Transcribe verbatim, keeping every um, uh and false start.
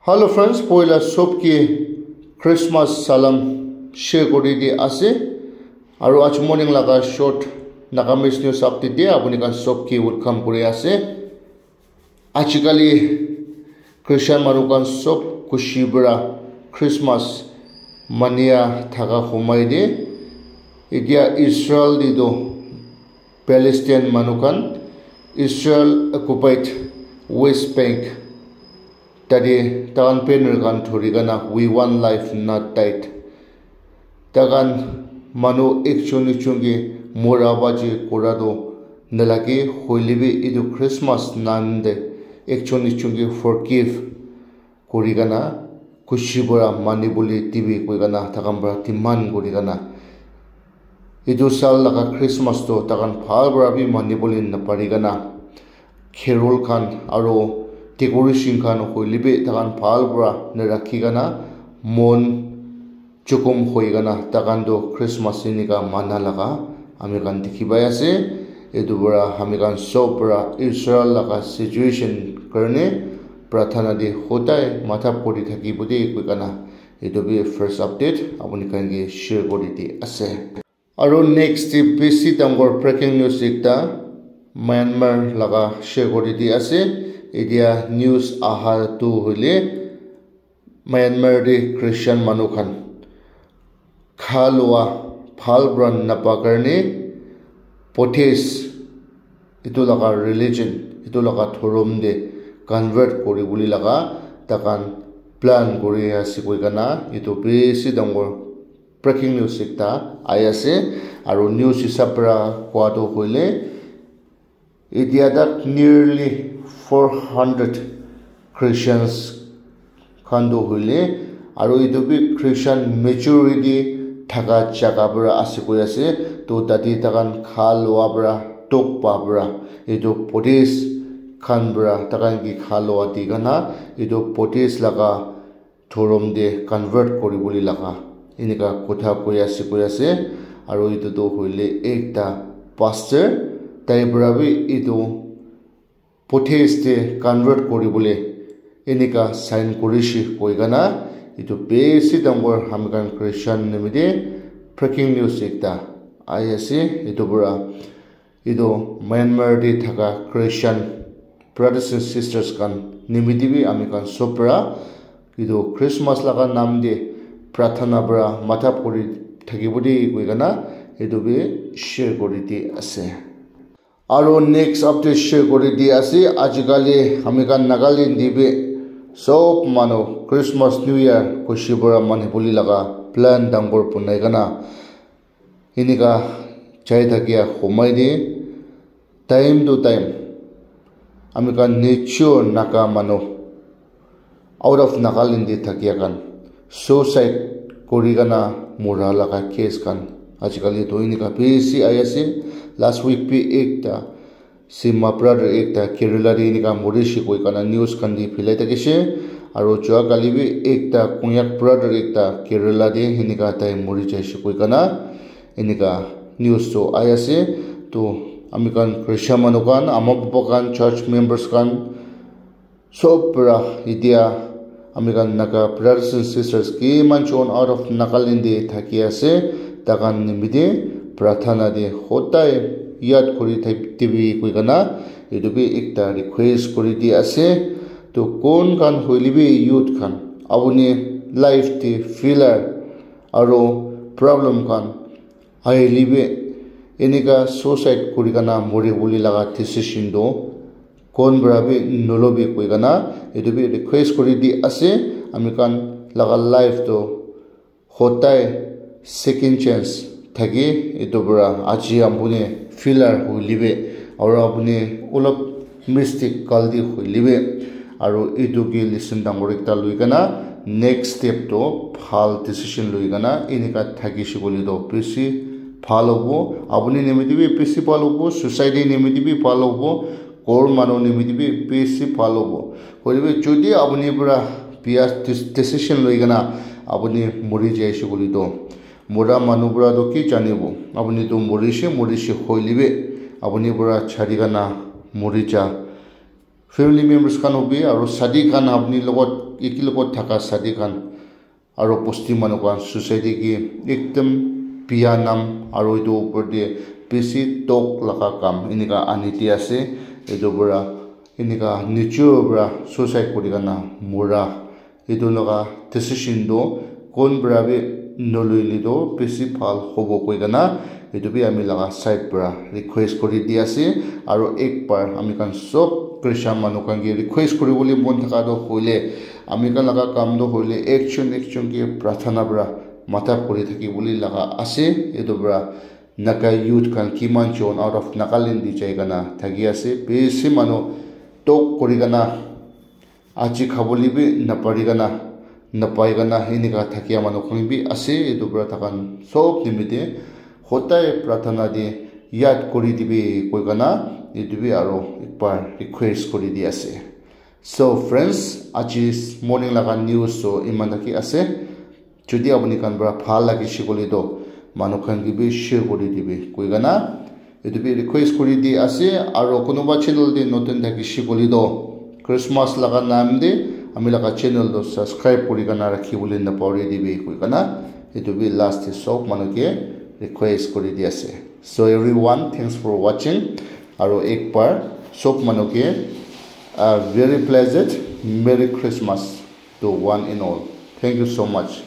Hello friends, poila sob ke Christmas salam share kuri di ase. Aru aji morning laga short Nagamese news update de apuni khan sob ke welcome kuri ase. Ajikali Christian manu khan sob khushi para Christmas mania thaka humai de. Etia Israel de toh Palestine manu khan Israel occupied West Bank tate tahan banner khan dhuri kana "We want life, not death." Tahan manu ekjon ekjon ke mora baji kura toh nalage, hoile bi etu Christmas nan te ekjon ekjon ke forgive kuri kana khushi para mani bole dibi koi kana tahan para demand kuri kana etu saal laga Christmas toh tahan bhal para bi mani bole napari kana carol khan aru decoration khan hoile bi tahan bhal para narakhi kana mon chukum hoi kana tahan toh Christmas enika mana laga ami khan dikhi pai ase. Etu para ami khan sob para Israel laga situation karne prathana de hodai matha puri thakibo de koi kana etu bi first update apuni khan ke share kuri di ase. Aru next te bishi dangor breaking news ekta Myanmar laga share kuri di ase. Etia news aha tu hoile Myanmar te Christian manu khan kha loa bhal para napa karne Buddhist etu laga religion, etu laga dhorom te convert kuri bole laga tahan plan kuri ase koi kana etu bishi dangor breaking news ekta ahi ase. Aru news hisab para koa tu hoile etia tak nearly four hundred Christians khan tu hoile aru etu bi Christian majority thaka jaga para ase koi ase. To tate tahan kha loa para tok pa para etu Buddhist khan para tahan ke kha loa di kana etu Buddhist laga dhorom te convert kuri bole laga enika kotha koi ase koi ase. Aru etu tu hoile ekta pastor tai para bi etu Buddhist te convert kuri bole enika sign kuri she koi kana etu bishi dangor ami khan Christian nimite breaking news ekta ahi ase. Etu para etu Myanmar te thaka Christian brothers and sisters khan nimite bi ami khan sob para etu Christmas laga nam te prathana para matha puri thakibo de koi kana etu bi share kuri di ase. Aru next update share kuri di ase. Ajikali ami khan Nagaland te bi sob manu Christmas, New Year khushi para mani bole laga plan dangor bonai kana enika jai thakia humai de time to time ami khan nature Naga manu out of Nagaland te thakia khan suicide kuri kana mura laga case khan ajikali tu enika bishi ahi ase. Last week bi ekta Sima brother ekta Kerala te enika muri she koi kana news khan te philai thakishe. Aru jua kali bi ekta Konyak brother ekta Kerala te enika tai muri jai she koi kana enika news tu ahi ase. Tu ami khan Christian manu khan, ama papa khan, church members khan, sob para etia ami khan Naga brothers and sisters kiman jon out of Nagaland te thaki ase, taikhan nimite prathana te hodai yad kuri thaki dibi koi kana etu bi ekta request kuri di ase. To kun khan hoile bi youth khan apuni life te failure aru problem khan ahile bi enika suicide kuri kana mori bole laga decision tu kon para bi nolobi koi kana etu bi request kuri di ase. Ami khan laga life tu hodai second chance thaki etu para aji apuni failure hoile bi aru apuni olop mistake galti hoile bi aru etu ke lesson dangor ekta loi kana next step tu bhal decision loi kana enika thaki she koile tu bishi bhal hobo. Apuni nimite bi bishi bhal hobo, society nimite bi bhal hobo, ghor manu nimite bi bishi bhal hobo. Hoile bi jodi apuni para biya dec- decision loi kana apuni mori jai she koile tu mura manu para tu ki janibo? Apuni tu morishe, morishe hoile bi apuni para chari kana mori ja family members khan hobi aru sadi khan apni logot eki logot thaka sadi khan aro bosti manu khan society ke ekdam biya nam aro etu upor te bisi tok laga kam enika ani di ase. Etu para enika nature para suicide kuri kena mura etu laga decision tu kon para bi naloile tu bisi bhal hobo koi kena etu bi ami laga side para request kuri di ase. Aro ek bar ami khan sob Christian manu khan ke request kuri bole mon thaka tu hoile ami khan laga kam tu hoile ekjon ekjon ke prathana para matha kuri thaki bole laga ase. Etu para Naga youth khan kiman jon out of Nagaland te jai kena thaki ase. Bisi manu tok kuri kena aji khabole bi napari kena napai kena enika thakia manu khan bi ase. Etu para takhan sob nimite hodai prathana te yad kuri dibi koi kena etu bi aro ek bar request kuri di ase. So friends, aji morning laga news so iman thaki ase. Jodi apuni khan para bhal lagi shikole to manu khan ke bi share kuri dibi koi kena etu bi request kuri di ase. Aro kunuba channel te notun thaki shikole to Christmas laga naam te ami laga channel to subscribe kuri kena rakhi bole napahori dibi koi kena etu bi last te sob manu ke request kuri di ase. So everyone, thanks for watching. Aro ek bar sob manu ke a very pleasant Merry Christmas to one and all. Thank you so much.